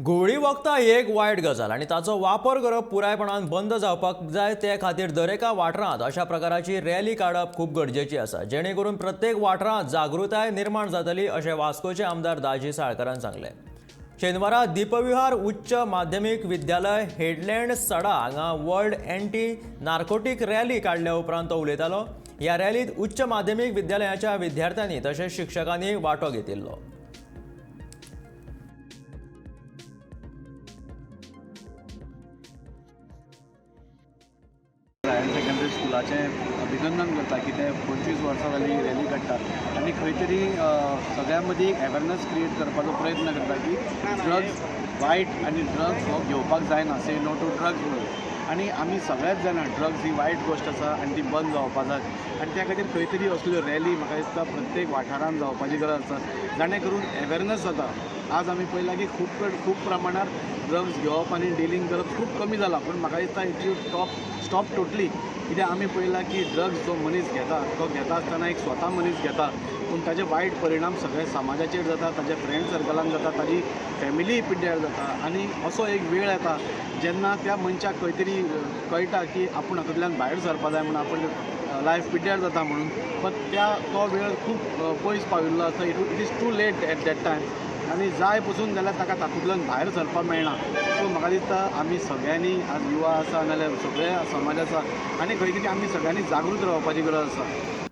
घुंवळी वखदां ही एक वायट गजाल आनी ताचो वापर करप पुरायपणान बंद जावपाक जाय. ते खातीर दरेका वाठारांत अशा प्रकाराची रॅली काडप खूब गरजेची आसा, जेणे करून प्रत्येक वाठारांत जागृताय निर्माण जातली, अशें वास्कोचे आमदार दाजी साळकारान सांगलें. शेनवारा दीपविहार उच्च माध्यमीक विद्यालय, हेडलँड सडा हांगा वर्ल्ड एंटी नार्कोटीक रॅली काडल्या उपरांत तो उलयतालो. ह्या रॅलीत उच्च माध्यमीक विद्यालयाच्या विद्यार्थ्यांनी तशेंच शिक्षकांनी वांटो घेतिल्लो. हायर सेकंडरी स्कुलाचें अभिनंदन करता की ते 25 वर्सां जाली रॅली काडटात आनी खंय तरी सगळ्यां मदीं एक अवेरनस क्रिएट करपाचो प्रयत्न करता की ड्रग्स वायट आनी ड्रग्स हो घेवपाक जायना, से नो टू ड्रग्स म्हणून. आनी आमी सगळेच जाणा ड्रग्स ही वायट गोश्ट आसा आनी ती बंद जावपा जाय आनी त्या खातीर खंय तरी असल्यो रॅली म्हाका दिसता प्रत्येक वाठारांत जावपाची गरज आसा, जाणे करून अवेरनस जाता. आज आमी पळयलां की खूब खूब प्रमाणात ड्रग्स घेवप आनी डिलींग करप खूब कमी जालां, पूण म्हाका दिसता it should stop totally. कित्याक आमी पळयलां की ड्रग्स जो मनीस घेता तो घेता आसतना एक स्वता मनीस घेता, पूण ताजे वायट परिणाम सगळे समाजाचेर जाता, ताच्या फ्रेंड सर्कलान जाता, ताजी फॅमिली पिड्ड्यार जाता. आनी असो एक वेळ येता जेन्ना त्या मनशाक खंय तरी कळटा की आपूण हातूंतल्यान भायर सरपा जाय म्हूण, आपण लायफ पिड्ड्यार जाता म्हणून, पण त्या तो वेळ खूब पयस पाविल्लो आसता. It is too late at that time आनी जाय पसून जाल्यार ताका तातूंतल्यान भायर सरपाक मेळना. सो म्हाका दिसता आमी सगळ्यांनी आज युवा आसा नाजाल्यार सगळे समाज आसा आनी खंय तरी आमी सगळ्यांनी जागृत रावपाची गरज आसा.